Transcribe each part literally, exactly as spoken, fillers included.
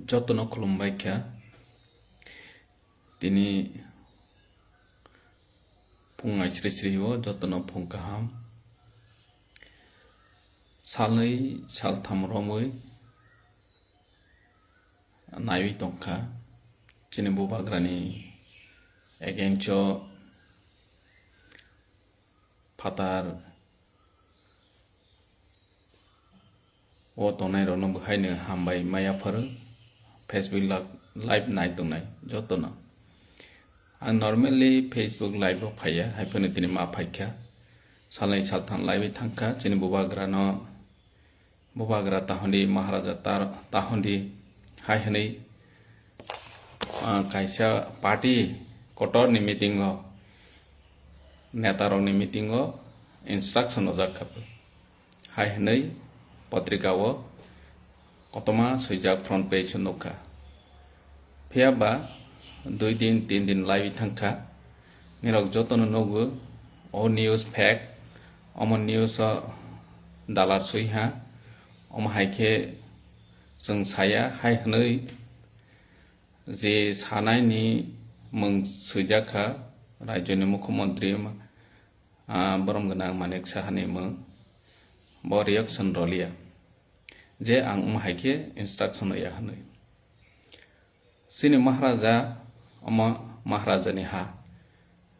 Jotono khulumbai kha. Tini phung aisri sri o jotono phung kaham. Salnwi saltham romwi naiwi tongkha. Chini bubagrani against o phatar o tongnai rokno bo haino hambai maya pharo. Facebook la-, live nai tongnai jotono. Ang normally Facebook live o phaiya, hai phano tini ma phaikha. Salnwi saltham live thangkha chini bubagrano, bubagra tahondi, Maharaja tar-, tahondi hai hwnwi, ah, kaisa party kotorni meeting o, netarokni meeting o instruction ojak kha. Hai hwnwi potrika o kotorma swijak front page o nukha. Phiya ba dui din, tin din laiwi thangkha. Nirok jotono nugo, o news fake, omo news o dalar swi ha. Omo hai khe chwng saya, hai hwnwi je sanaini mwng swijak kha rajyoni mukhyamantri, ah, borom gwnang Manik Sahani mwng. Bo reaction rwliya je ang omo hai khe instruction rwya hwnwi. Chini Maharaja, omo Maharajani ha,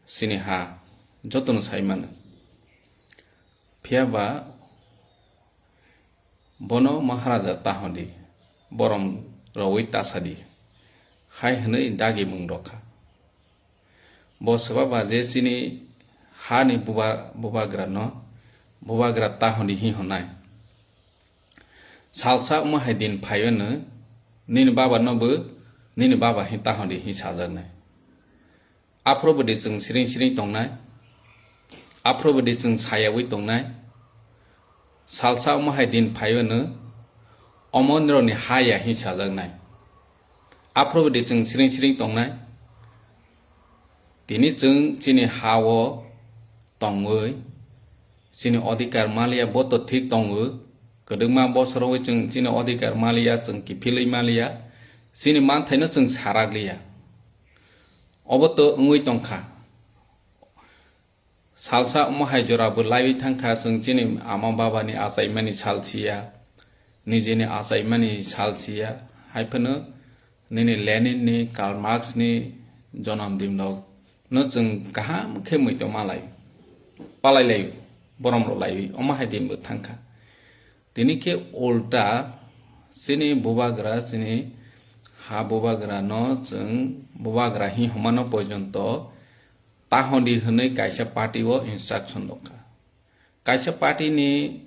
chini ha, jotono sai mano. Phiya ba bono Maharaja tahondi, borom rwui tasadi, hai hwnwi dagi mung rokha. Bo swba ba je chini hani buba-, bubagrano, bubagra tahondi hi hwnai. Salsa omo hai din phaiwano, nini baba no bo, nini baba hi tahondi hi sajaknai. Aphuru bwdwi chwng siring siring tongnai, aphuru bwdwi chwng sayawi tongnai. Salsa omo hai din phaiwano, omo nirokni ha ya hi sajaknai. Aphuru bwdwi chwng siring siring tongnai. Tini chwng chini ha o tongwi, chini odhikar maliya bo to thik tongo. Kwdwkma bosorowi chwng chini odhikar maliya, chwng kiphilwi maliya, chini manthaino chwng sarakliya. Obo to wngwi tongkha. Salsa omo hai jora bo laiwi thangkha, chwng chini ama babani achaimani sal siya, nijini achaimani sal siya, hai phano nini Lenin ni, Karl Marx ni jonom din rok no chwng kaham khe muitu malai, palai lai, borom rw laiwi, omo hai din bo thangkha. Tini khe ulta chini bubagra, chini ha bubagra no chwng bubagra hi hwnmano porjonto tahondi hwnwi kaisa party o instruction rwkha. Kaisa party ni,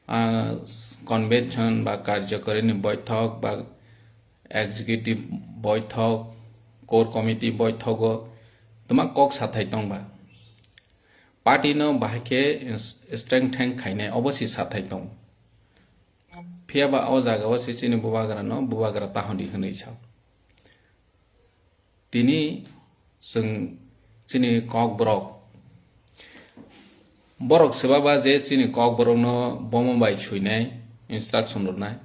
ah, convention ba karjokarini boithok ba executive boithok, core committee boithogo twma kok sathai tongba. Party no bahai khe ins-, strengthen khainai obo si sathai tong. Phiya ba o jaga o se chini bubagra no bubagra tahondi hwnwi sa. Tini chwng chini kokborok, borok swbaba je chini kokborokno bomo bai suinai, instruction rwnai.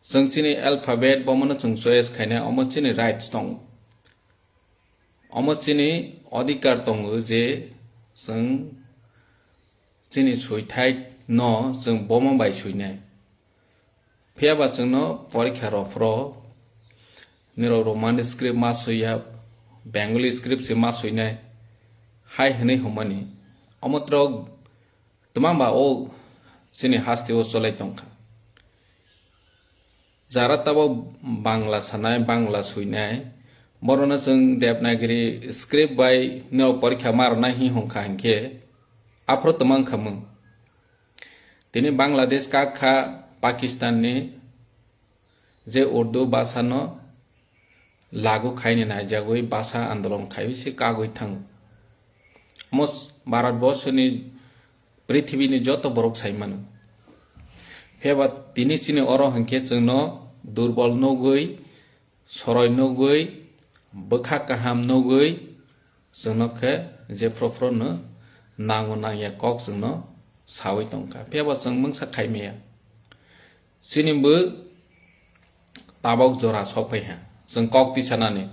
Chwng chini alphabet bomono chwng choice khainai, omo chini rights tongo. Omo chini odhikar tongo je chwng chini suithai no chwng bomo bai suinai. Phiya ba chwngno porikha rw phro, nirok Roman script ma suiya, Bengali script se ma suinai, hai hwnwi hwnmani. Omo trok twmang ba o chini haste o cholai tongkha. Jara tabo Bangla sanai, Bangla suinai, borokno chwng Devanagari script bai no porikha ma rwnai hi hwnkha hinkhe aphuru twmang kha mwng. Tini Bangladesh kak kha Pakistan ni je Urdu bhasha no lagu khaini naijagwi bhasha andolon khaiwi se kagwi thango. Omo Bharat borsho ni, prithibini joto borok sai mano. Phiya ba tini chini oro hinkhe chwngno durbol nugwi, soroi nugwi, bwkha kaham nugwi, chwngno khe jephru phruno nango nangya kok chwngno sawi tongkha. Phiya ba chwng mungsa khaimaya. Chini bo tabok jora sok phai ha. Chwng kok tisanani.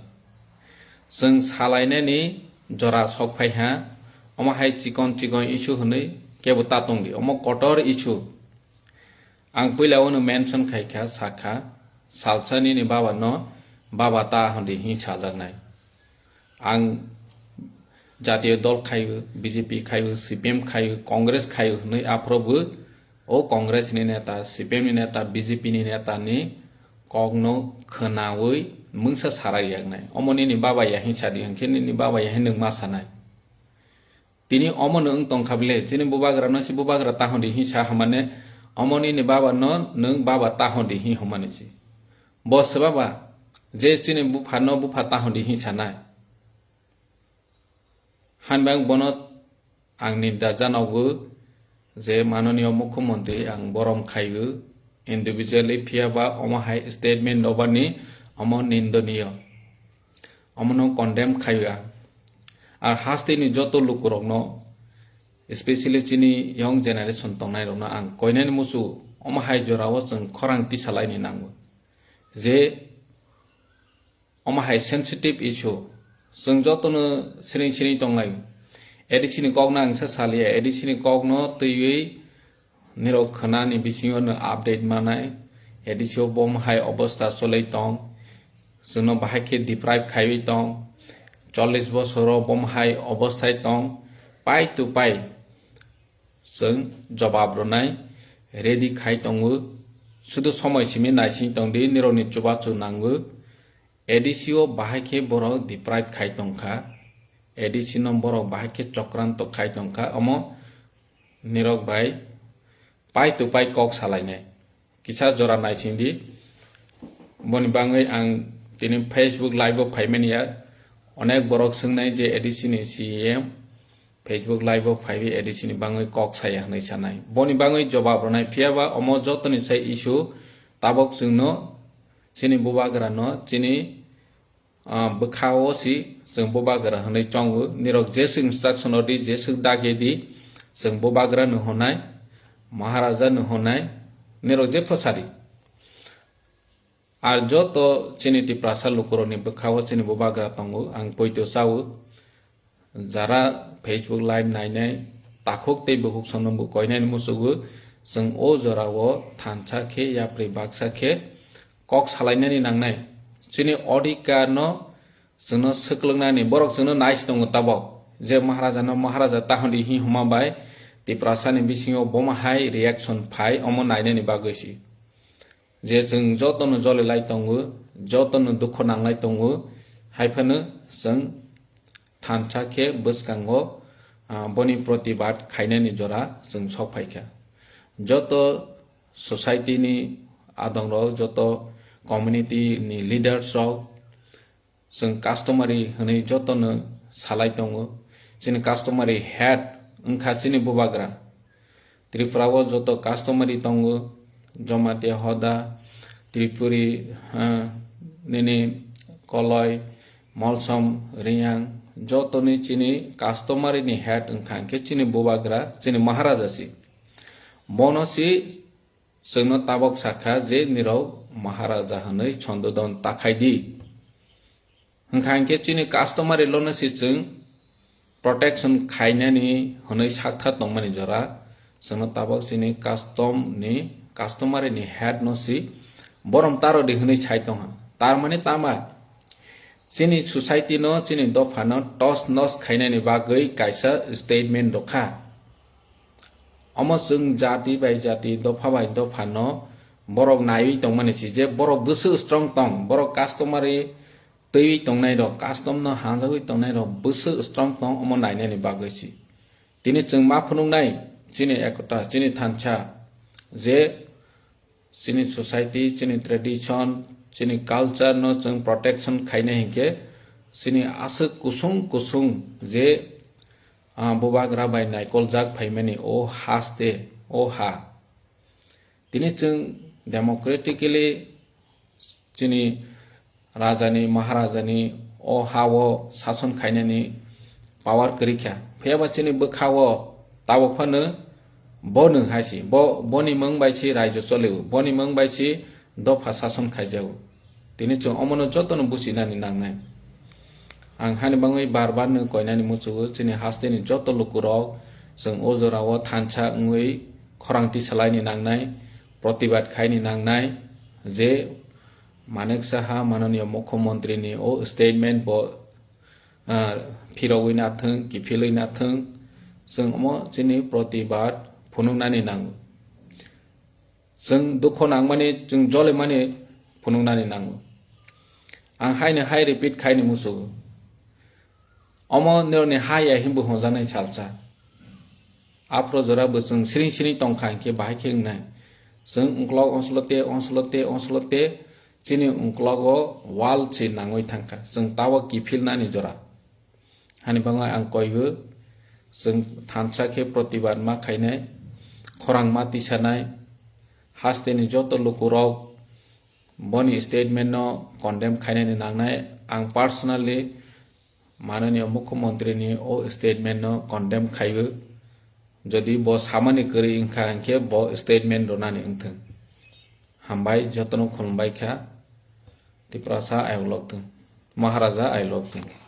Chwng salainani jora sok phai ha. Omo hai chikon chikon issue hwnwi kebo ta tongdi. Omo kotor issue. Ang puila ono mention khai kha, sa kha, salsa nini baba no baba ta hondi hi sajaknai. Ang jatiyo dol khaio, B J P khaio, C P M khaio, Congress khaio hwnwi aphuru bo o Congress ni neta, C P M ni neta, B J P ni neta ni kok no khwnawi mungsa sarai yaknai. Omo nini baba ya hi sadi hwnkhe nini baba ya hi nwng ma sanai. Tini omo no wng tong kha bile, chini bubagra no si bubagra ta hondi hi sa hamane, omo nini baba no nwng baba ta hondi hi hamani si. Bo se baba, je chini bupha no bupha ta hondi hi sanai. Hanbang bono ang ni da janogo je manoniyo mukhyamantri ang borom khaio individually phiya ba omo hai statement dobani omo nindoniyo. Omo no condemn khaio ang. Ar haste ni joto lukurok no, especially chini young generation tongnai rok no ang koinani musu omo hai jora o chwng khorang tisa laini nango. Je omo hai sensitive issue. Chwng joto no siring siring tonglai. A D C ni kok no ang sa salia, A D C ni kok no twiwi nirok khwnani bisingo no update manai. A D C o bom hai obostha cholai tong. Chwngno bahai khe deprive khaiwi tong. Chollish bosoro bom hai obosthai tong. Pai to pai chwng jobab rwnai ready khai tongo. Sudu somoi simi naising tongdi, nirokni chubachu nango. A D C o bahai khe borok deprive khai tongkha. A D C no borok bahai khe chokranto khai tongkha. Omo nirok bai pai to pai kok salainai. Kisa jora naisingdi. Boni bangwi ang tini Facebook live o phaimani ya. Onek borok swngnai je A D C ni C E M Facebook live o phaiwi A D C ni bangwi kok saya hwnwi sanai. Boni bangwi jobab rwnai, phiya ba omo jotoni sai issue tabok chwngno chini bubagra no chini ah, bwkha o si chwng bubagra hwnwi chongo. Nirok jeswk instruction o di, jeswk dagi di, chwng bubagra no hwnai, Maharaja no hwnai, nirok je phwsari. Ar joto chini Tiprasa lukurokni bwkha o chini bubagra tongo, ang poito chao. Jara Facebook live nainai takhuk tei bukhuk sono bo koinani musugo, chwng o jora o thansa khe yapri baksa khe kok salainani nangnai. Chini odhikar no chwngno swklwngnani, borok chwngno naish tongo tabok je Maharaja no Maharaja tahondi hi huma bai Tiprasa ni bisingo boma hai reaction phai omo nainani bagwi si. Je chwng jotono jolilai tongo, jotono dukho nanglai tongo, hai phano chwng thansa khe bwskango, ah, boni protibad khainani jora chwng sok phaikha. Joto society ni adongrok, joto community ni leaders rok, chwng customary hwnwi jotono salai tongo. Chini customary head wngkha chini bubagra. Tripura o joto customary tongo, Jamatia Hoda, Tripuri, ha, nini Koloi, Molsom, Riyang, jotoni chini customary ni head wngkha hwnkhe chini bubagra, chini Maharaja si. Bono si chwngno tabok sakha je nirok Maharaja hwnwi sondodon takhai di. Hwnkha hwnkhe chini customary law no si chwng protection khainani hwnwi sakthar tongmani jora, chwngno tabok chini custom ni, customary ni head no si borom taro di hwnwi sai tongha. Tar mani tama chini society no, chini dopha no tos nos khainani bagwi kaisa statement rwkha. Omo chwng jati bai jati, dopha bai dopha no borok naiwi tongmani si je borok bwswk strong tong, borok customary twiwi tongnai rok, custom no hanjagwi tongnai rok bwswk strong tong, omo nainani bagwi si. Tini chwng ma phunuknai chini ekota, chini thansa je chini society, chini tradition, chini culture no chwng protection khainai hinkhe chini aswk kusung kusung je, ah, bubagra bai naikoljak phaimani o haste, o ha. Tini chwng democratically chini rajani, maharajani o ha-o sason khainani power kwrwi kha. Phiya ba chini bwkha-o tabuk phano bo nwng hai si, bo, boni mung bai si raijo cholio, boni mung bai si dopha sason khaijago. Tini chwng omono jotono buchinani nangnai. Ang hani bangwi bar bar no koinani muchungo, chini hasteni joto lukurok chwng o jorao thansa wngwi khorang tisalaini nangnai, protibad khaini nangnai, je Manik Saha mananiya mukhyamantri ni o statement bo, ah, phirogwi nathwng, kiphilwi nathwng, chwng omo chini protibad phunuknani nango. Chwng dukho nangmani, chwng jolimani phunuknani nango. Ang haino hai repeat khaini muchungo. Omo nirokni ha ya hinwi hwnjaknai salsa. Aphro jora bo chwng siring siring tongkha hinkhe bahai khe wngnai. Chwng ungklok onslote, onslote, onslote chini ungklogo wall se nangwi thangkha. Chwng tawa kiphilnani jora. Hani bagwi ang koibo, chwng thansa khe protibad ma khainai, khorang ma tisanai, hasteni joto lukurok boni statement no condemn khainani nangnai. Ang personally mananiya mukhyamantri ni o statement no condemn khaibo. Jodi bo samani kwrwi wngkha hinkhe bo statement rwnani wngthwng. Hambai, jotono khulumbai kha. Tiprasa ayok lokthwng. Maharaja ayok lokthwng.